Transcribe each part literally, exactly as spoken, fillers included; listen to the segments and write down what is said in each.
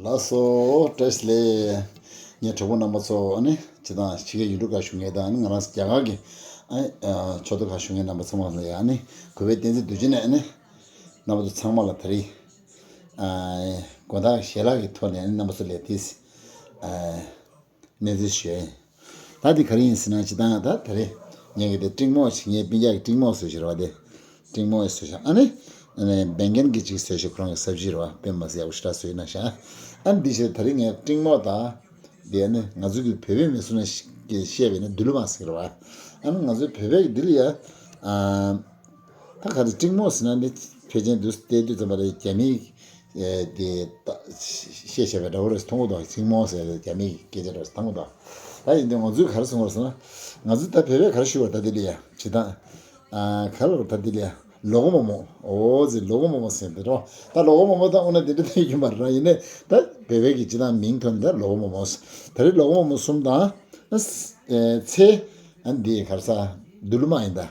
ལགས་སོ། བཀྲ་ཤིས་བདེ་ལེགས། ངའི་གྲོགས་པོ་རྣམ་པ་ཚོ། ཨ་ནི་སྤྱིར་བཏང་ཕྱི་རྒྱལ་ཡུལ་གྲུ་ཁག་བཞུགས་མཁན་དང་། ཨ་ནི་ང་རང་རྒྱ་གར་གྱི་ཨ་ནི་ཨ་ཕྱོགས་མཐའ་ཁག་བཞུགས་མཁན་རྣམ་པ་ཚང་མ་ལ་ཡང་། ཨ་ནི་གུས་པའི་བསྟན་འཛིན་རྡོ་རྗེ་ནས། ཨ་ནི་རྣམ་པ་ཚོ་ཚང་མ་ལ་ད་རེས་ཨ་དགོང་དག་ཞལ་ལག་གི་ཐོག་ནས། ཨ་ནི་རྣམ་པ་ཚོ་ལ་དེ་ཨ་གནས་ཚུལ་ཞུ་ཡ་ཡིན། ད་འདི་ག་རེ་ཡིན་ཟེར་ན། སྤྱིར་བཏང་ད་ད་རེས་ངས་གི་དེ་ཀྲིང་མོག་ཅིག་ངའི་སྤུན་ཀྱག་གི་ཀྲིང་མོག་བཟོས་ཤག་རེད་པ། དེ་ཀྲིང་མོག་བཟོས་ཤག་ཨ་ནི་ཨ་ནི་བན་རྒན་གྱི་ཅིག་བཟོས་ཤག་ཁོ་རང་གི་སབ་ཇི་རེད་པ། དཔེ་མི་སྲིད་ཡག་པོ་ཞེ་དྲག་བཟོས་གནང་ཤག་ཨ་ནི་འདི་བྱས། ད་རེས་ངས་ཀྲིང་མོག་དང་། དེ་ཨ་ནི་ང་ཚོ་གི་བོད་པའི་མི་སུ་ན་ཞིག་གིས་བཤད་པ་ཡིན་ན་དུ་ལུ་མ་ཟེར་གི་རེད་པ། ཨ་ནི་ང་ཚོའི་བོད་པའི་གི་འདི་ལ་ཡ་ཨ་ད་ག་རེ་ཀྲིང་མོག་ཟེར་ན། འདི་ཕལ་ཆེར་འདུག་བལྟས་དུས་ཙམ་པ་ལ་རྒྱ་མིའི་ཨེ་དེ་ད་བཤད་བྱས་པའི་འདྲ་བོ་རེད། མཐོང་གི་འདུག་ཀྲིང་མོག་ཟེར་ཡ་རྒྱ་མིའི་སྐད་ཆ་རེད། མཐོང་གི་འདུག་ད་ཡིན་དུས་ང་ཚོས་ག་རེ་གསུང་བར་སོང་ན། ང་ཚོས་ད་བོད་པས་ག་རེ་ཞུ་བར། ད་དེ་ལ་ཡ་སྤྱིར་བཏང་ཨ་ག་རེ་ལབ། ད་དེ་ལ་ཡ་ལོ་གོ་མོ་མོ། འོ་ཟེར། ལོ་གོ་མོ་མོ་ཟེར་འདི་རོ། ད་ལོ་གོ་མོ་མོ་ད་འོ་ན་དེ་འདྲ་ཐོན་གྱི་མ་རེད་ར། ཡིན་ནའི་ད་བོད་པའི་གི་སྤྱིར་བཏང་མིང་ཐོག་ནས་ད་ལོ་གོ་མོ་མོ་ཟེར། ད་རེས་ལོ་གོ་མོ་མོ་གསུམ་དང་ཨ་ཚེ་ཨ་འདི་ག་རེ་ཟ། དུ་ལུ་མ་ཡིན་ད།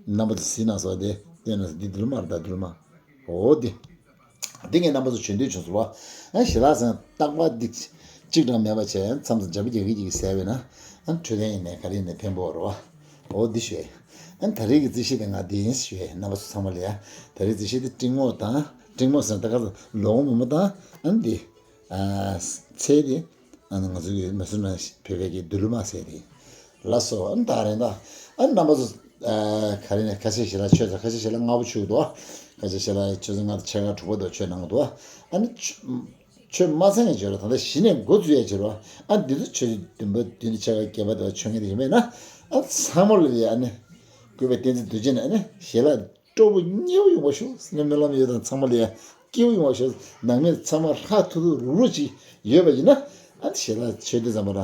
རྣམ་པ་ཚོ་གཟིགས་གནང་སོང་། དེ་བལྟས་ན་འདི་དུ་ལུ་མ་རེད་ད། དུ་ལུ་མ། འོ་དེ། དེ་ངས་རྣམ་པ་ཚོ་བྱོན་འདོད་བྱུང་སོང་བ། ཨ་ཞལ་ལག་ཟེར་ན་རྟག་པར་འདི་གཅིག་གྲངས་མེད་པ་བྱས། མཚམས་མཚམས་འཇབ་རྒྱག་གི་ཡིན་ཟེར་བས་ན། ཨ་འཕྲོད་བསྟེན་ཡིན་ནའི་ག་རེ་ཡིན་ནའི་ཕན་པོ་རེད་བ། འོ་འདི་ཞུ་ཡ། ཨ་ད་རེས་ཀྱི་རྩིས་གཞི་དེ་ང་འདི་ཡིན་ཞུ་ཡ། རྣམ་པ་ཚོ་ཚང་མ་ལ་ཡ། ད་རེས་རྩིས་གཞི་དེ་ཀྲིང་མོག་དང་། ཀྲིང་མོག་ཟེར་ན་ད་ག་ཚོད་ལོ་གོ་མོ་མོ་དང་། ཨ་འདི་ཨ་ཚེ་དེ། ཨ་ནི་ང་ཚོ་གི་མི་སུ་ན་བོད་པའི་གི་དུ་ལུ་མ་ཟེར་དེ། ལགས་སོ། ཨ་ནི་ད་རེད་ད། ཨ་ནི་རྣམ་པ་ཚོ་ཨ་ག་རེ་ནས་ཁ་ཤས་ཞལ་ལག་མཆོད་ཚར། ཁ་ཤས་ཞལ་ལག་ལྔ་པོ་མཆོད་འདུག་ཁ་ཤས་ཞལ་ལག་མཆོད་ཚར། ལྔ་དང་ཕྱེད་ཀ་དྲུག་པ་དུ་མཆོད་གནང་འདུག་ཨ་ནི་མཆོད་མ་ཚར་ཡང་བརྗོད་རོགས། ད་ལྟ་གཞི་ནས་འགོ་འཛུགས་ཡ་བརྗོད་རོགས། ཨ་འདི་ཚོ་མཆོད་བདུན་པ་བདུན་ཕྱེད་ཀ་བརྒྱད་པ་དུ་མཆོད་མཁན་དེ་ཡིན་པས་ན། ཨ་ཚང་མ་ལ་ཡ་ཨ་ནི་གུས་པའི་བསྟན་འཛིན་རྡོ་རྗེ་ནས་ཨ་ནི་ཞལ་ལག་སྤྲོ་པོ་མཉེས་པོ་ཡོང་བ་ཤོག་ཟེར་ནས་སྨོན་ལམ་ཡོད་དང་། ཚང་མ་ལ་ཡ་སྐྱིད་པོ་ཡོང་བ་ཤོག་ནང་མི་ཚང་མ་ཧྲ་ཐུག་ཐུག་རུག་རུག་ཅིག་ཡོད་པ་ཡིན་ན། ཨ་ནི་ཞལ་ལག་མཆོད་དུས་ཙམ་པ་ལ་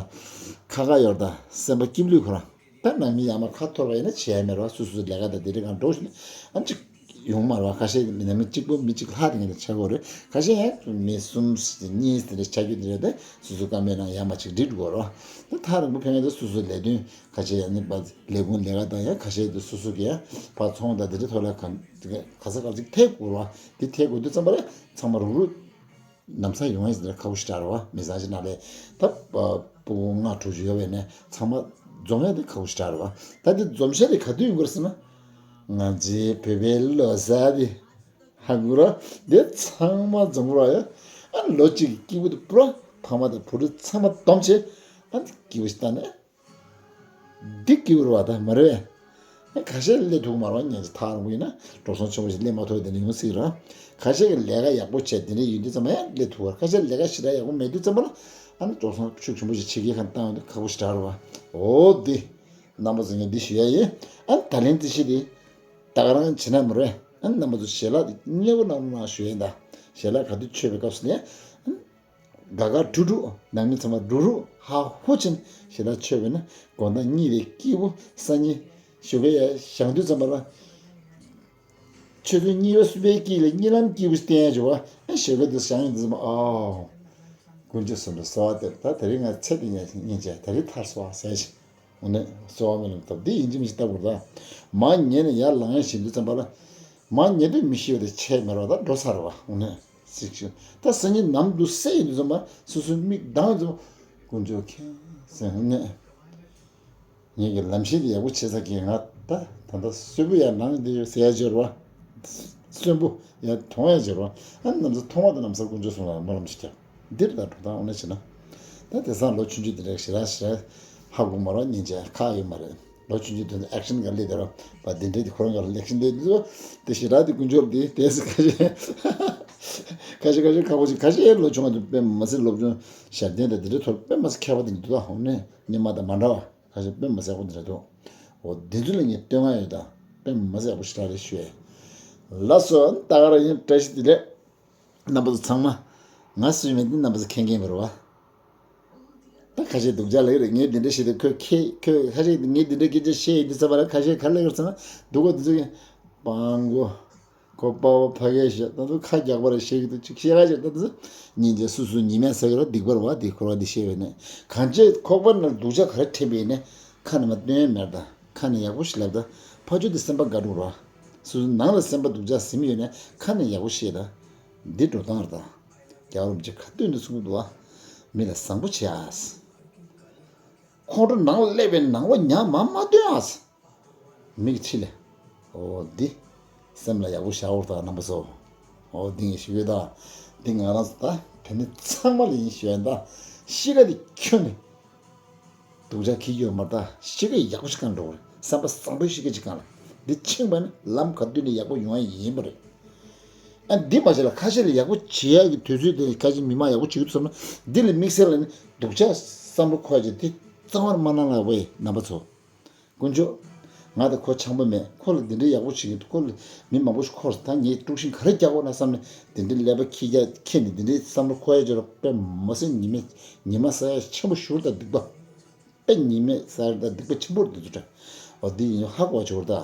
ཁ་ཁ་ཡོར་དང་སེམས་པ་སྐྱིད་ལུས་ཁོ་རང་། ད་ནང་མི་ཡར་མར་ཁ་འཐོར་བ་ཡིན་ན་བྱས་མེད་རོགས། སོ་སོའི་ལས་ཀ་དང་དེ་རིགས་གང་འགྲོ་ཞིག་ཨ་ནི་ཅིག་ཡོང་མ་རོགས། ཁ་ཤས་ནང་མི་གཅིག་པོ་མི་གཅིག་ལྷག་དེ་ངེས་ལ་ཆགས་དགོས་རེད། ཁ་ཤས་ཡང་མི་གསུམ་གཉིས་དེ་འདྲ་ཆགས་རྒྱུ་དེ་རེད་དེ། སོ་སོའི་བཀའ་མོལ་ནང་ཡར་མར་ཅིག་འགྲིག་འགྲོ་རོགས། ད་ཐག་རིང་པོ་ཕན་ཡོན་དེ་སོ་སོའི་ལས་དོན། ཁ་ཤས་ཡང་ནི་ཕར་ལས་ཁུངས་ལས་ཀ་དང་། ཡང་ཁ་ཤས་དེ་སོ་སོ་གི་ཡང་ཕར་ཚོང་དང་དེ་འདྲའི་ཐོག་ལ་གང་ག་ས་ག་ཅིག་ཐེག་དགོས་རེད་བ། དེ་ཐེག་དགོས་དུས་ཙམ་པ་ལ་ཚང་མ་རུག་རུག་ལམ་སང་ཡོང་ཡ་ཟེར་ན་ཁག་པོ་ཞེ་དྲག་རེད་བ། མི་ཚང་ཞིག་ནང་ལ་ད་ཕྲུ་གུ་ལྔ་དྲུག་ཅིག་ཡོད་པས་ནས་ཚང་མ་འཛོམས་ཡ་དེ་ཁག་པོ་ཞེ་དྲག་རེད་བ། ད་དེ་འཛོམས་ཤ་དེ་ག་དུས་ཡོང་གི་རེད་ཟེར་ན། ང་ཚོའི་བོད་པའི་ལོ་གསར་དེ་ཧ་གོ་ར། དེ་ཚང་མ་འཛོམས་ར་ཡ། ཨ་ལོ་གཅིག་གི་སྐྱིད་པོ་དེ་པུ་ར་ཕ་མ་དང་བུ་ཕྲུག་ཚང་མ་བསྡོམས་བྱས། ཨ་སྐྱིད་པོ་ཞིག་བཏང་ནས། འདི་སྐྱིད་པོ་རེད་བ། ད་མ་རེད་པས། ཁ་ཤས་སླེབས་ཐུབ་ཀྱི་མ་རེད་བ། ཉན་ཅིག་ཐག་རིང་པོ་ཡིན་ན་འགྲོ་སོང་ཆེན་པོ་ཞིག་སླེབས་མ་ཐུབ་པ་དེ་འདྲ་ཡོང་སྲིད་ར། ཁ་ཤས་ཀྱིས་ལས་ཀ་ཡག་པོ་བྱས་དེ་འདྲ་ཡིན་དུས་ཙམ་པ་ཡང་སླེབས་ཐུབ་པ་རེད། ཁ་ཤས་ལས་ཀ་ཞེ་དྲག་ཡག་པོ་མེད་དུས་ཙམ་པ་ལ་ཨ་ནི་འགྲོ་སོང་ཤུགས་ཆེན་པོ་ཞིག་ཕྱི་རྒྱལ་ཁག་བཏང་ཡོང་དུས་ཁག་པོ་ཞེ་དྲག་རེད་བ། འོ་འདི། རྣམ་པ་ཚོ་ངས་འདི་ཞུ་ཡ་ཡིན། ཨ་ནི་ད་ལན་འདི་ཞིག་འདི་ད་ག་རང་བྱེད་ན་མི་རེད། ཨ་ནི་རྣམ་པ་ཚོ་ཞལ་ལག་འདི་མཉེས་པོ་གནང་རོགས་གནང་ཞུ་ཡ་ཡིན་ད། ཞལ་ལག་ག་དུས་མཆོད་པའི་སྐབས་སུ་ནས། དགའ་དགའ་སྤྲོ་སྤྲོ། ནང་མི་ཚང་མ་རུག་རུག་ཧ་ཧུ་ཅན་ཞེ་དྲག་མཆོད་པས་ན། དགོང་དག་གཉིད་ལས་སྐྱིད་པོ། སང་ཉིན་ཞོགས་ཀས་ཡར་བཞེངས་དུས་ཙམ་པ་ལ། ཆུ་ཚོད་གཉིས་པ་གསུམ་པའི་དཀྱིལ་ལ་གཉིད་ལམ་སྐྱིད་པོ་ཞིག་བསྟེན་ཡ་བྱུང་བ། ཨ་ཞོགས་ཀས་དེ་བཞེངས་ཡོང་དུས་ཙམ་པ། ཨའོ། དཀོན་མཆོག་གསུམ་ལ་གསོལ་བ་འདེབས། ད་དེ་རིང་ང་ཚེ་འདི་ཉིད་ཀྱི་ད་རེས་ཐར་སོང་བ་ཟེར་ཞིག་འོ་ནས་གསོལ་བ་སྨོན་ལམ་བཏབ། འདི་ཡིན་གཅིག་མིན་གཅིག་བཏབ་དགོས་རེད་ད། མར་ཉལ་ནས་ཡར་ལངས་ཡ་བཞིན་དུས་ཙམ་པ་ལ། མར་ཉལ་དུས་མི་ཤི་བ་དེ་ཆད་མེད་རོགས། ད་འགྲོ་ཚར་བ། འོ་ནས་གཟིགས་ཤིག་ད་སང་ཉིན་ནམ་དུ་སད་ཡོང་དུས་ཙམ་པ་སོ་སོའི་མིག་གདངས་ཙམ། དཀོན་མཆོག་མཁྱེན་ཟེར། འོ་ནས་ངེད་ཀྱི་ལམ་ཤེས་དེ་ཡག་པོ་བྱེད་ས་གི་ང་ད་ད་ལྟ་གསོན་པོ་ཡར་ལངས་བསྡད་ཡོད་ཟེར་ཡ་སྦྱོར་བ། གསོན་པོ་ཡར་མཐོང་ཡ་སྦྱོར་བ། ཨ་ནི་ནམ་སང་མཐོང་བ་དང་ལམ་སང་དཀོན་མཆོག་གསུམ་ལ་སྨོན་ལམ་ཞིག་རྒྱབ། འདིར་ད་འགྲོ་སྟངས་འོ་ན་བྱས་ན། ད་དེང་སང་ལོ་ཆུང་ཆུང་དེ་འདྲ་ཞེ་དྲག་ཞེ་དྲག་ཧ་གོ་མ་རེད་བ། སྙིང་རྗེ་ཁག་ཡོད་མ་རེད། ལོ་ཆུང་ཆུང་དེ་ཚོ་ཨེག་ཤན་ག་ལས་དེ་ར་བ་དེ་འདྲའི་དེ་ཁོ་རང་ག་ལ་ཨེག་ཤན་དེ་དེ་ཚོ་དེ་ཞེ་དྲག་དེ་དཀོན་མཆོག་དེ་དེ་ཁ་ཤས་ཁ་ཤས་ཁ་ཤས་ཁག་པོ་ཞིག་ཁ་ཤས་ལོ་ཆུང་བ་དེ་དཔེ་མ་སྲིད་སློབ་སྦྱོང་ཞབས་བརྟན་དང་དེ་འདྲའི་ཐོག་དཔེ་མ་སྲིད་མཁས་པ་དེ་འདྲ་འདུག་ད་འོ་ན་སྔོན་མ་དང་མ་འདྲ་བ། ཁ་ཤས་དཔེ་མ་སྲིད་ཡག་པོ་འདི་འདྲ་འདུག་འོ་འདི་ཚོ་ལ་ངས་བསྟོད་བསྔགས་ཡོད་ད། དཔེ་མ་སྲིད་ཡག་པོ་ཞེ་དྲག་རེད་ཞུ་ཡས། ལགས་སོ། ད་ག་རང་ཡིན། བཀྲ་ཤིས་བདེ་ལེགས། རྣམ་པ་ཚོ་ཚང་མ། ང་སུ་ཡིན་མིན་དེ་རྣམ་པ་ཚོ་མཁྱེན་མཁྱེན་པ་རེད་བ། ད་ཁ་ཤས་སྡུག་ཅག་ལབ་ཀྱི་རེད། ངས་འདི་འདྲ་བཤད་དུས་ཁོས་ཁྱེད་ཁོས་ཁ་ཤས་ངས་འདི་འདྲ་སྐད་ཆ་བཤད་ཡིན་དུས་ཙམ་པ་ལ་ཁ་ཤས་ག་རེ་ལབ་ཀྱི་རེད་ཟེར་ན། སྡུག་གོ་འདི་ཚོ་གི་སྤྲང་པོ། ཁོ་དཔའ་བོ་ཕ་གིར་བཞག་ད་དུང་ཁ་རྒྱག་པ་རེད་བཤད་ཀྱི་འདུག་ཅིག་བཤད་ཁ་བྱེད་ད་དུང་སྙིང་རྗེ་སུ་སུ་ཉི་མས་ཟ་གི་རོ་སྡིག་པ་རེད་བ། འདི་འཁོར་བ་འདི་ཤེས་པས་ནས་གང་ཅི་ཁོག་པ་ནང་སྡུག་ཅག་ག་རེ་འཐེན་པས་ནས་ཁ་ནས་མར་བཏོན་ཡས་མེད་ད། ཁ་ནས་ཡག་པོ་ཞིག་ལབ་ད། ཕ་ཆོས་འདི་སེམས་པ་དགའ་འགྲོ་ར། སུ་སུ་ནང་ལ་སེམས་པ་སྡུག་ཅག་ཟིན་ཡོད་ནས་ཁ་ནས་ཡག་པོ་བཤད་ད། འདི་འགྲོ་སྟངས་རེད་ད། རྒྱལ་བ་རིན་པོ་ཆེ་ག་དུས་ནས་གསུངས་འདུག་བ། མི་ལ་བཟང་པོ་བྱེད་ཨ། ཁོང་ཁྲོ་ནང་ལ་སླེབས་པའི་ནང་པ་ཉམས་མ་མ་སྟོན་ཨ། མིག་ཕྱི་ལ། འོ་འདི། སེམས་ལ་ཡག་པོ་བཞག་འོར་ད་རྣམ་པ་ཚོ། འོ་འདི་ངས་ཞུ་གི་ད། འདི་ང་རང་ཚོ་ད་བོད་མི་ཚང་མ་ལ་ཡིན་ཞུ་ཡ་ད། གཤིས་ཀ་འདི་ཁྱོན་ནས། སྡུག་ཅག་ཁྱི་ཡོད་མ་ད་གཤིས་ཀ་ཡག་པོ་ཞིག་གང་འགྲོ་གི་རེད། བསམ་པ་བཟང་པོའི་གཤིས་ཀ་ཅིག་གང་ལ། འདི་ཕྱིན་པ་ནི་ལམ་ག་དུས་ནས་ཡག་པོ་ཡོང་ཡ་ཡིན་པ་རེད། ཨ་འདི་མ་བྱས་ལ་ཁ་ཤས་ལ་ཡག་པོ་བྱེད་ཡ་གི་དུས་ཚོད་དེ་ཁ་ཤས་མི་མང་ཡག་པོ་བྱེད་ཀྱི་འདུག་བསམ་ན། འདི་ལ་དམིགས་བསལ་ལ་ནི་སྡུག་ཅག་བསམ་བློ་འཁོར་ཡ་ཅིག་དེ་རྩ་བ་ནས་མ་གནང་ལ་བས་རྣམ་པ་ཚོ། དཀོན་མཆོག་ང་དང་ཁོ་འཆམ་པོ་མེད། ཁོ་ལ་འདི་འདྲའི་ཡག་པོ་བྱེད་ཀྱི་འདུག་ཁོ་ལ་མི་མང་པོ་ཞིག་འཁོར་སོང་། ད་ངས་དཀྲུག་ཤིང་ག་རེ་རྒྱག་དགོས་ན་བསམ་ནས་འདི་འདྲའི་ཀླད་པ་ཁྱི་རྒྱག་ཁྱེད་ནི་འདི་འདྲའི་བསམ་བློ་འཁོར་ཡ་ཅིག་རོགས་དཔེ་མི་སྲིད་ཉི་མ་ཉི་མ་ས་ཡ་ཆེན་པོ་ཞུ་དང་སྡིག་པ། དཔེ་ཉི་མ་ས་ཡ་དང་སྡིག་པ་ཆེན་པོ་འདི་ཚོ་འདྲ། འོ་འདི་ཡིན་ཧ་གོ་བ་ཆོར་ད།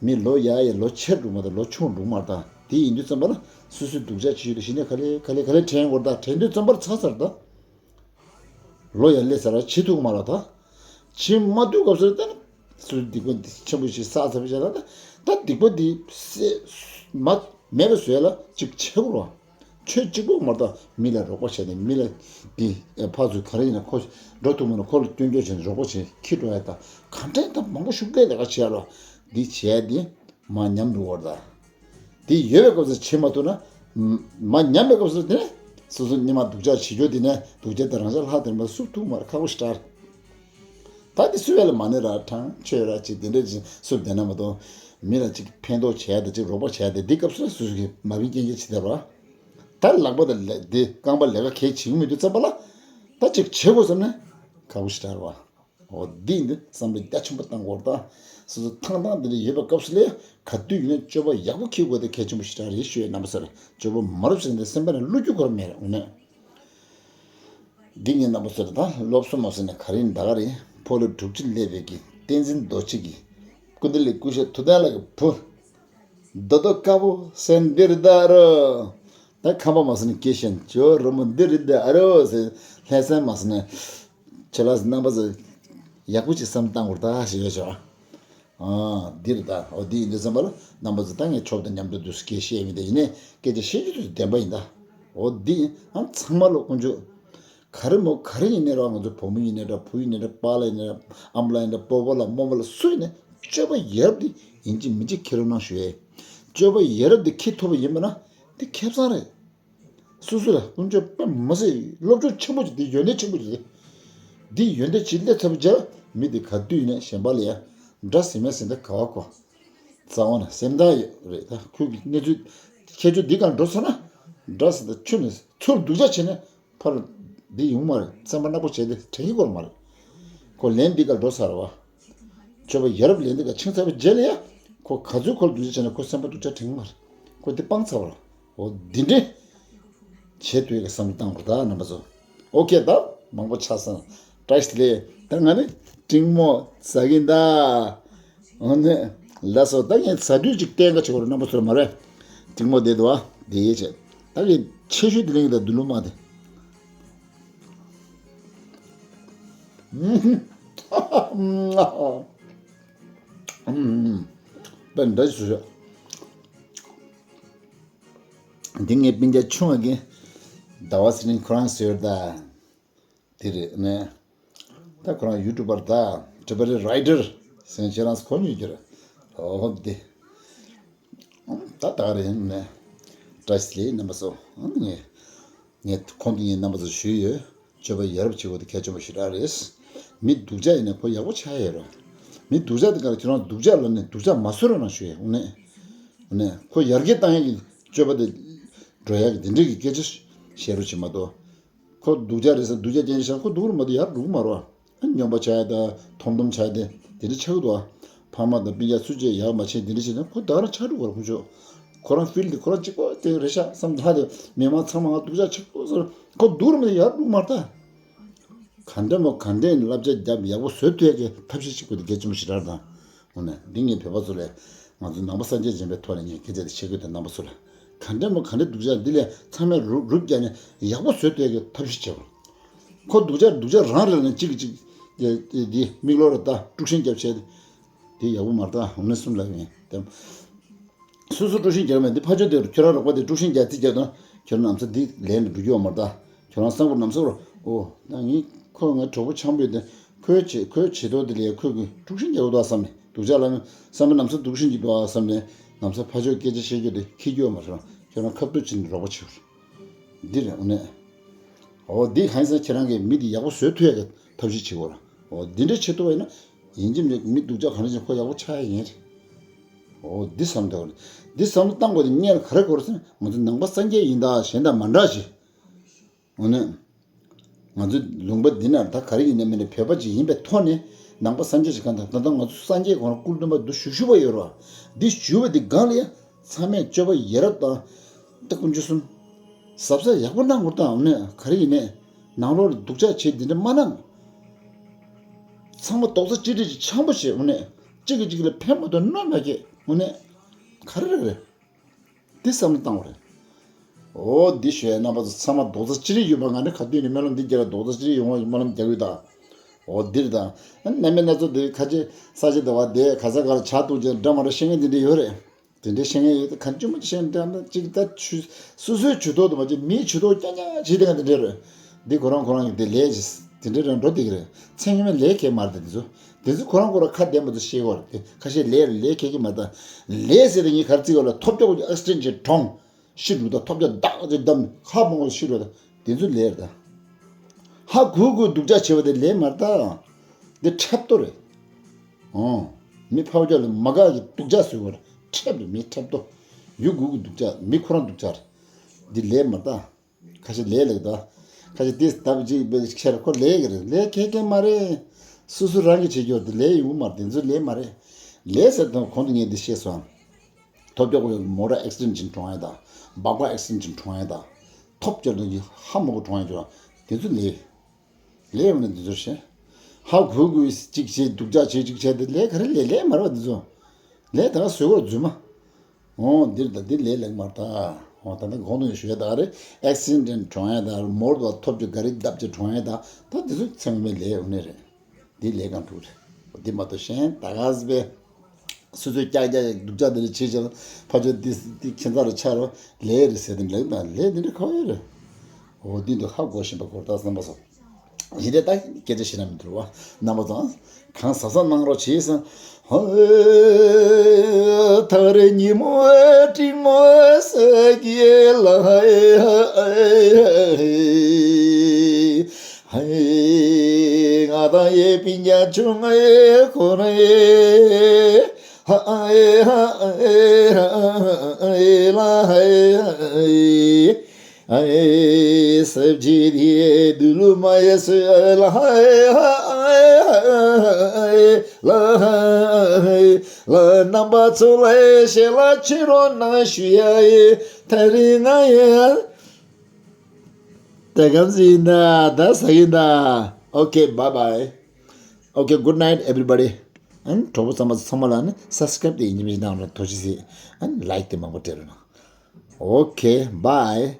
མི་ལོ་ཡ་ཡ་ལོ་ཆེར་འགྲོ་མ་དང་ལོ་ཆུང་འགྲོ་མ་དང་དེ་ཡིན་དུས་ཙམ་པ་ལ་སོ་སོའི་སྡུག་ཅག་ཅིག་ཡོད་དུ་ཞི་ནས་ག་ལེ་ག་ལེ་ག་ལེ་དྲན་དགོས་ད། དྲན་དུས་ཙམ་པར་ཚར་ཚར་ད། ལོ་ཡར་སླེབས་ཚར་བ་བྱེད་ཐུབ་མ་རེད་ད། བྱེད་མ་ཐུབ་སྐབས་སུ་ད་ནི་སུ་སྡིག་པ་འདི་ཆེན་པོ་ཞིག་བསགས་ཚར་བ་བྱས་ན་ད། ད་སྡིག་པ་འདི་སེལ་མ་མེད་པ་བཟོས་ལ་ཅིག་བྱེད་དགོས་རེད་བ། ཆོས་གཅིག་པོ་མ་རེད་ད། མི་ལ་རོགས་པ་བྱས་ནས་མི་ལ་འདི་ཕར་ཚུར་ག་རེ་ཡིན་ན་ཁོ་འགྲོ་ཐུབ་མ་ན་ཁོ་ལ་སྐྱོན་བརྗོད་བྱས་ནས་རོགས་པ་བྱས་ཁྱི་འགྲོ་ཡ་ད། ག་འདྲ་ད་མང་པོ་ཤུགས་ལྡན་ལས་ཀ་བྱས་ལ་འདི་བྱས་འདི། མ་ཉམས་འགྲོ་བར་ད། དེ་ཡོད་པའི་སྐབས་སུ་བྱེད་མ་ཐུབ་ན། མ་ཉམས་པའི་སྐབས་སུ་དེ་ནས་སོ་སོ་སྙེ་མ་སྡུག་ཅག་བྱེད་རྒྱུ་དེ་ནས་སྡུག་ཅག་དེ་རང་ཅག་ལྷག་དེ་མ་སུབ་ཐུབ་མ་རེད། ཁག་པོ་ཞིག་དྲག་རེད། ད་དེ་སུ་བས་ལ་མ་ཎི་ར་གྲངས་ཆོས་ར་ཅིག་དེ་འདྲས་ཅིག་སུབ་བསྡད་ན་མ་གཏོགས་མི་ལ་ཅིག་ཕན་ཐོགས་བྱས་ཏེ་ཅིག་རོགས་པ་བྱས་ཏེ་འདི་སྐབས་སུ་སུ་ཞིག་མ་བིན་རྐྱེན་རྐྱེན་བྱེད་བསྡད་ར། ད་ལག་པ་དང་ལས་དེ་རྐང་པ་ལས་ཀ་གལ་བྱེད་ཀྱི་མི་འདུག་བསམ་པ་ལ་ད་ཅིག་བྱེད་དགོས་བསམ་ན་ཁག་པོ་ཞིག་དྲག་རེད་བ། འོ་འདི་ཡིན་དུས་བསམ་བློ་རྒྱ་ཆེན་པོ་བཏང་དགོས་རེད་ད། སོ་སོ་ཐང་ཐང་འདི་འདྲ་ཡོད་པའི་སྐབས་སུ་ལས་ག་དུས་ཡིན་ན་སྤྱོད་པ་ཡག་པོ་འཁྱེར་དགོས་དེ་གལ་ཆེན་པོ་ཞེ་དྲག་རེད་ཞུ་ཡས་རྣམ་པ་ཚོར། སྤྱོད་པ་མ་རབས་ཟེར་ནས་སེམས་པ་ནས་བློ་རྒྱུག་ཁོ་ར་མེད་རེད། འོ་ན་འདི་ངས་རྣམ་པ་ཚོར་ད་སློབ་གསོ་མ་ཟེར་ནས་ག་རེ་ཡིན་ད་ག་རེད། འཕོ་ལུས་དྲུག་ཅུ་སླེབས་པའི་གི་བསྟན་འཛིན་རྡོ་རྗེ་གི་སྐུ་མདུན་ལས་སྐུ་ཞབས་ཐུབ་བསྟན་ལགས་ཀྱི་བུ། རྡོ་རྡོ་དཀར་པོ་སེ་འདིར་ད་རོ། ད་ཁམས་པ་མ་ཟེར་ནས་སྐད་ཤེས་ཇོ་རི་མོ་འདིར་ད་རོ་ཟེར། ལྷ་སེམས་མ་ཟེར་ནས། ཁྱེད་ལ་རྣམ་པ་ཚོ་ཡག་པོ་ཅིག་བསམ་བཏང་བར་ད་ཞེས་ཡོད་ཤག་ཨ་འདིར་ད་འོ་འདི་ཡིན་དུས་ཙམ་པ་ལ་རྣམ་པ་ཚོ་ད་ངས་ཆོབ་དང་མཉམ་དུ་འདུག་སྐད་བཤད་མི་འདི་ཡིན་ནས་སྐད་ཆ་བཤད་རྒྱུ་དུ་བདེན་པ་ཡིན་ད། འོ་འདི་ཡིན་ཨང་ཚང་མ་ལོ་དཀོན་མཆོག་ག་རེ་མོ་ག་རེ་ཡིན་ནའི་ར་ང་ཚོ་བུ་མོ་ཡིན་ནའི་ར་བུ་ཡིན་ནའི་ར་པཱ་ལགས་ཡིན་ནའི་ར་ཨ་མ་ལགས་ཡིན་ནའི་ར་སྤོ་བོ་ལ་རྨོ་མོ་ལ་སུ་ཡིན་ནའི་སྤྱོད་པ་ཡག་པོ་འདི་ཡིན་གཅིག་མིན་གཅིག་ཁྱེར་རོགས་གནང་ཞུ་ཡས། སྤྱོད་པ་ཡག་པོ་འདི་འཁྱེར་ཐུབ་པ་ཡིན་པ་ན་འདི་ཁེ་བཟང་རེད། སོ་སོ་ལ་དཀོན་མཆོག་དཔེ་མི་སྲིད་སློབ་སྦྱོང་ཆེན་པོ་ཅིག་འདི་ཡོན་ཏན་ཆེན་པོ་ཅིག་རེད། འདི་ཡོན་ཏན་ཅིག་སླེབས་ཚར་བའི་རྗེས་ལ་མི་འདི་ག་དུས་ཡིན་ནའི་གཞན་པ་ལ་ཡ་འདྲ་ཟེར་མེད་ཟེར་འདི་ག་བ་གོ་རྩ་བ་ནས་སེམས་ཐག་ཡོད་རེད་ད། ཁོས་ཀྱི་གནས་ཚུལ་ཁྱད་ཆོས་འདི་གང་འགྲོ་སོང་ན་འདྲ་ཟེར་ད་ཁྱོད་ནས་ཚུར་སྡུག་ཅག་བྱས་ནས་ཕར་འདི་ཡོང་མ་རེད། སེམས་པ་ནག་པོ་བྱས་ཏེ་དྲན་གྱི་སྐོར་མ་རེད། ཁོ་ལན་འདི་ག་འགྲོ་ཚར་བ། སྤྱོད་པ་ཡ་རབས་ལན་འདི་ག་ཕྱིན་ཚར་བའི་རྗེས་ལ་ཡ་ཁོ་ག་ཚོད་ཁོ་ལ་སྡུག་ཅག་བྱས་ན་ཁོ་སེམས་པ་སྡུག་ཅག་དྲན་གྱི་མ་རེད། ཁོ་འདི་སྤངས་ཚར་བ་རེད། འོ་འདི་འདྲས་བྱེད་ཐུབ་ཡག་གི་བསམ་བློ་བཏང་དགོས་ད་རྣམ་པ་ཚོ། ཨོ་ཁེ་ད་མང་པོ་ཆགས་སོང་། བཀྲ་ཤིས་བདེ་ལེགས། ད་ང་ནི་ཀྲིང་མོ་ཟ་གིན་ད། འོ་ནི་ལགས་སོ། ད་ངས་ཟ་དུས་ཅིག་བསྟན་ག་བྱེད་དགོས་རེད་རྣམ་པ་ཚོར་མ་རེད། ཀྲིང་མོ་བསྡད་འདུག་ཨ། བསྡད་ཡས་བྱས། ད་ངས་ཆེ་ཤོས་དེ་ལེན་གྱི་ད་དུ་ལུ་མ་དེ། ཨུམ། ཨུམ། དཔེ་འདྲ་ཞིག་བཟོས་ཤག་འདི་ངའི་སྤུན་ཀྱག་ཆུང་བ་གིས་ཟླ་བ་ཚེ་རིང་ཁོ་རང་བཟོས་ད། དེ་རེད་ནས། ད་ཁོ་རང་ཡུ་ཊུབ་པར་ད་ཊི་བི་རི་རའི་ཊར་ཟེར་ཁྱེད་རང་ཚོ་གོ་མྱོང་རྒྱུ་རེད། ཨོ་དེ། ད་ད་རེད་ནས། བཀྲ་ཤིས་བདེ་ལེགས་རྣམ་པ་ཚོ། ངས་ངས་ཁོང་དེ་ངས་རྣམ་པ་ཚོ་ཞུས་ཡོད། སྤྱོད་པ་ཡ་རབས་བྱེད་དགོས་དེ་གལ་ཆེན་པོ་ཞེ་དྲག་རེད། མི་སྡུག་ཅག་ཡིན་ན་ཁོ་ཡག་པོ་ཆགས་ཡོད་རེད། མི་སྡུག་ཅག་དེ་ག་ཁྱེད་རང་སྡུག་ཅག་ལབ་ནས་སྡུག་ཅག་མ་བཟོ་རོགས་གནང་ཞུ་ཡས་དངོས་གནས། དངོས་གནས་ཁོ་ཡར་རྒྱས་བཏང་ཡག་གི་སྤྱོད་པ་དེ་འགྲོ་ཡག་གི་དེ་འདྲས་ཀྱི་སྐད་ཆ་བཤད་རོགས་བྱེད་མ་གཏོགས། ཁོ་སྡུག་ཅག་རེད་ཟེར་སྡུག་ཅག་རྐྱང་རྐྱང་བཤད་ན་ཁོ་སྡུག་རུ་མ་གཏོགས་ཡར་འགྲོ་གི་མ་རེད་བ། སྨྱོན་པ་ཆགས་ཡ་དང་ཐོམ་ཐོམ་ཆགས་ཡ་དེ་དེ་འདྲ་ཆགས་ཀྱི་འདུག་བ། ཕ་མ་དང་སྤུན་ཀྱག་སུ་གཅིག་ཡག་མ་བྱས་དེ་འདྲ་བྱས་ན་ཁོ་ད་རང་ཆགས་འགྲོ་གི་རེད་ཁོ་ཚོ། ཁོ་རང་ཕིལ་དེ་ཁོ་རང་གཅིག་པོ་དེ་རེད་ཤག་བསམ་ད་དེ་མི་མང་ཚང་མ་ང་སྡུག་ཅག་ཆགས་འགྲོ་ཟེར་ཁོ་སྡུག་རུ་མ་གཏོགས་ཡར་འགྲོ་གི་མ་རེད་ད། ག་འདྲ་མོ་ག་འདྲའི་བསླབ་བྱ་རྒྱབ་ཡག་པོ་བཟོ་ཐུབ་ཡག་གི་ཐབས་ཤེས་བྱེད་དགོས་དེ་གལ་ཆེན་པོ་ཞེ་དྲག་རེད་ད། འོ་ན་འདི་ངས་བོད་པ་ཚོ་ལས་ང་ཚོ་ནང་པ་སངས་རྒྱས་བྱེད་པའི་ཐོག་ནས་ངས་སྐད་ཆ་དེ་བཤད་ཀྱི་ཡོད་ད་རྣམ་པ་ཚོ་ལ། ག་འདྲ་མོ་ག་འདྲ་སྡུག་ཅག་འདི་ལས་ཚང་མས་རུབ་རུབ་རྒྱག་ནས་ཡག་པོ་བཟོ་ཐུབ་ཡག་གི་ཐབས་ཤེས་བྱེད་དགོས། ཁོ་སྡུག་ཅག་སྡུག་ཅག་རང་རེད་ལ་གཅིག་གིས་གཅིག་དེ་དེ་མིག་ལོག་རེད་ད་དཀྲུག་ཤིང་རྒྱབ་བྱས་དེ་ཡག་པོ་མ་རེད་ད། འོ་ན་གསུམ་ལབ་ཡིན་དེ། སོ་སོ་དཀྲུག་ཤིང་རྒྱག་མེད་འདི་ཕ་ཆོས་དེ་ཁྱོད་རང་རོགས་པ་དེ་དཀྲུག་ཤིང་རྒྱག་རྩིས་རྒྱག་དང་ ཁྱོད་རང་ནམ་ས་འདི་ལས་ནས་འགྲོ་རྒྱུ་ཡོད་མ་རེད་ད། ཁྱོད་རང་བསམ་པ་ནམ་ས་རོ། ཨོ་ད་ངས་ཁོ་ང་གྲོགས་པོ་འཆམ་པོ་ཡོད་དེ། ཁོའི་བྱེད་ཁོའི་བྱེད་ཐོག་འདི་ལས་ཁོས་གི་དཀྲུག་ཤིང་རྒྱག་གི་འདུག་བསམ་ནས་སྡུག་ཅག་ལ་བསམ་པ་ནམ་ས་སྡུག་ཤིང་གི་འདུག་བསམ་ནས་ནམ་ས་ཕ་ཆོས་སྐད་ཆ་བཤད་རྒྱུ་དེ་ཁྱི་རྒྱུ་ཡོད་མ་རེད། ཁྱོད་རང་ཁ་བཏུད་བྱས་ནས་རོགས་པ་བྱེད། འདི་རེད་འོ་ནས། ཨོ་འདི་གང་ཡིན་ཟེར་ན་ཁྱེད་རང་གིས་མི་འདི་ཡག་པོ་བཟོས་ཐུབ་ཡག་གི་ཐབས་ཤེས་བྱེད་དགོས་ར། ཨོ་འདི་འདྲ་བྱེད་ཐུབ་པ་ཡིན་ན། ཡིན་གཅིག་མིན་གཅིག་མི་སྡུག་ཅག་ག་འདྲ་ཅིག་ཁོ་ཡག་པོ་ཆགས་ཡ་ཡིན་རེད། ཨོ་འདི་བསམ་བཏང་བ་རེད། འདི་བསམ་བློ་བཏང་དགོས་དེ་སྔོན་ལ་ག་རེ་དགོས་རེད་ཟེར་ན་ང་ཚོ་ནང་པ་སངས་རྒྱས་ཡིན་ད་གཞན་དང་མ་འདྲ་ཞིག་འོ་ན། ང་ཚོ་ལུང་པ་འདི་ན་ད་ག་རེ་ཡིན་ན་མིན་ན་བོད་པ་ཅིག་ཡིན་པའི་ཐོག་ནས་ནང་པ་སངས་རྒྱས་ཞིག་གང་དང་ད་ལྟ་ང་ཚོ་སངས་རྒྱས་ཁོ་རང་སྐུ་མདུན་པ་འདུ་བཞུགས་བཞུགས་པ་ཡོད་རེད་བ། འདི་བཞུགས་པ་འདི་སྒང་ལ་ཡ་ཚང་མས་སྤྱོད་པ་ཡ་རབས་དང་། ཏག་ཏག་འཇུ་གསུམ། གཟབ་གཟབ་ཡག་པོ་གནང་དགོས་དང་ནས་ག་རེ་ཡིན་ནས། ནང་ལོགས་ལ་སྡུག་ཅག་བྱེད་འདི་འདྲ་མ་གནང་། ཚང་མ་རྡོག་རྩ་གཅིག་སྒྲིལ་གྱིས་འཆམ་པོ་བྱེད་འོ་ནས། གཅིག་གིས་གཅིག་ལ་ཕན་མ་ཐོགས་གནོད་མ་སྐྱེལ་འོ་ནས། ག་རེ་རེད་རེད། འདི་བསམ་བློ་བཏང་བ་རེད། འོ་འདི་ཞུ་ཡ་རྣམ་པ་ཚོ་ཚང་མ་རྡོག་རྩ་གཅིག་སྒྲིལ་ཡོད་པ་ང་ནི་ག་དུས་ནས་སྨོན་ལམ་འདི་རྒྱག་རྡོག་རྩ་གཅིག་སྒྲིལ་ཡོང་བ་སྨོན་ལམ་རྒྱག་ཡོད་ད། འོ་འདིར་ད། གནའ་མི་སྣ་ཚོགས་འདི་ཁ་ཆེ་ས་ཆེ་ཟླ་བ་འདི་ག་ས་གར་ཇ་བཏུང་བྱས་འདྲ་མ་འདྲ་བཤད་མཁན་འདི་འདྲ་ཡོད་རེད། དེ་འདྲའི་བཤད་མཁན་ཡོད་དེ་གང་བྱུང་མ་བྱས་འདྲ་ན་གཅིག་ད་ཆུ་སོ་སོའི་ཇུས་གཏོགས་དུ་མ་བྱས་མིའི་ཇུས་གཏོགས་རྐྱང་རྐྱང་བྱས་དེ་ག་འདི་འདྲ་རེད། འདི་ཁོ་རང་ཁོ་རང་གི་དེ་ལས་ཀྱི་དེ་འདྲ་རང་འགྲོ་བསྡད་ཀྱི་རེད། མཚན་ཉིད་མེད་ལས་ཀྱི་མ་རེད་དེ་ཚོ། དེ་ཚོ་ཁོ་རང་ཁོ་རང་ཁ་བདེ་མ་ཚོ་ཤེས་ཀྱི་རེད་དེ་ཁ་ཤས་ལས་ལས་ཀྱི་མ་རེད། ལས་ཟེར་དེ་ངས་ག་རེ་བརྩི་དགོས་ལ་ཐོབ་རྒྱག་ཨེག་སི་ཌེན་ཊི་གྲོངས། ཤི་འགྲོ་དང་ཐོབ་རྒྱག་བདག་ཅིག་བསྡམས་ཧ་མ་གོ་ཤི་འགྲོ་དང་དེ་ཚོ་ལས་རེད་ད། ཧ་གོ་གོ་སྡུག་ཅག་བྱེད་པ་དེ་ལས་མ་རེད་ད། འདི་འཁྲབ་སྟོན་རེད། ཨོ། མི་ཕ་བུ་ཅག་ལ་མ་དགའ་གི་སྡུག་ཅག་བཟོས་པར་འཁྲབ་རེད་མི་འཁྲབ་སྟོན། ཡུ་གུ་གི་སྡུག་ཅག་མི་ཁོ་རང་སྡུག་ཅག་རེད། འདི་ལས་མ་རེད་ད། ཁ་ཤས་ལས་ལེགས་ད། ཁ་ཤས་དེ་སྟབས་གཅིག་པའི་ཁྱེར་ཁོ་ལས་ཀྱི་རེད་ལས་ཁེ་ཁེ་མ་རེད། སོ་སོ་རང་གི་བྱེད་རྒྱུ་དེ་ལས་ཡོང་གི་མ་རེད་དེ་ཚོ་ལས་མ་རེད། ལས་ཟེར་དང་གོང་དུ་ངས་འདི་བཤད་སོང་། ཐོབ་རྒྱག་གོ་ཡོད་མོ་ཊ་ཨེག་སི་ཌེན་ཊི་ཅིག་གྲོངས་ཡ་དང་། སྦག་སྦག་ཨེག་སི་ཌེན་ཊི་ཅིག་གྲོངས་ཡ་དང་། ཐོབ་རྒྱག་དང་ཧ་མ་གོ་གྲོངས་ཡ་ཅོ། དེ་ཚོ་ལས། ལས་ཡོང་ནས་འདི་ཚོ་བཤད། ཧ་གོ་གོ་གཅིག་བྱས་སྡུག་ཅག་བྱས་གཅིག་བྱས་དེ་ལས་ག་རེ་ལས་ལས་མ་རེད་བ་འདི་ཚོ། ལས་ད་ག་བཟོས་གོ་རྫུན་མ། འོ་འདིར་ད་འདི་ལས་ལེགས་མ་རེད་ད། འོ་ད་ནི་གོང་དུ་ཞུ་ཡ་ད་ག་རེ་ཨེག་སི་ཌེན་ཊི་གྲོངས་ཡ་ད་མོ་ཊ་ཐོབ་ཀྱི་ག་རེ་བརྡབ་ཀྱི་གྲོངས་ཡ་ད་ད་འདི་ཚོ་ཚང་མའི་ལས་ཡོང་ནས་རེད། འདི་ལས་གང་ཐུབ་རེད། འདི་མ་གཏོགས་གཞན་ད་ག་ཟེ་པས། སོ་སོའི་ཀྱག་ཀྱག་སྡུག་ཅག་འདི་རེད་བྱེད་ཅིང་ཕ་ཆོས་འདི་འདི་ཁྱད་མཚར་རུ་ཆགས་རོ་ལས་རེད་ཟེར་ཏེ་ལེགས་ན་ལས་འདི་འདྲ་ཁ་ཡོད་རེད། འོ་འདི་འདི་ཧ་གོ་བཞིན་པ་གོ་ད་བསམ་པ་སོ། ཡིན་ཏེ་ད་སྐད་ཆ་བཤད་ན་མི་འདུག་བ། རྣམ་པ་ཚོ་གང་ཟབ་ཟབ་གནང་རོགས་བྱེད་ཟེར། ཐག་རིང་ཉིན་མོ་སྤྲིན་མོ་ས་གི་ལ། ང་དང་ཡེ་པིན་ཡ་ཆུང་ཁོ་རེ། ཧ་ཨེ་ཧ་ཨེ་ཧ་ཨེ་ལ་ཧེ་ཧ་ཨེ། ཨེ་སེབ་ཇི་དི་དུ་ལུ་མ་ཡེ་སུ་ཨེ་ལ་ཧེ་ཧ་ཨེ་ཧ་ཨེ་ལ་ཧེ་ལ། རྣམ་པ་ཚོ་ལ་ཤེས་ལ་ཆེ་རོ་ན་ཞུ་ཡ་ཨེ་ཐ་རི་ང་ཡེ། ད་གམ་ཟི་ཡིན་ད་ད་ས་ཡིན་ད། Okay, bye bye. Okay, good night everybody. And གྲོགས་པོ་ཚང་མ་ཚང་མ་ལ་ནི་སབ་སི་ཀ་རེབ་དེ་ཡིན་གཅིག་མིན་གཅིག་གནང་རོགས་ཐུགས་རྗེ་ཆེ། And like དེ་མང་པོ་སྤྲད་རོགས་གནང་། Okay, bye.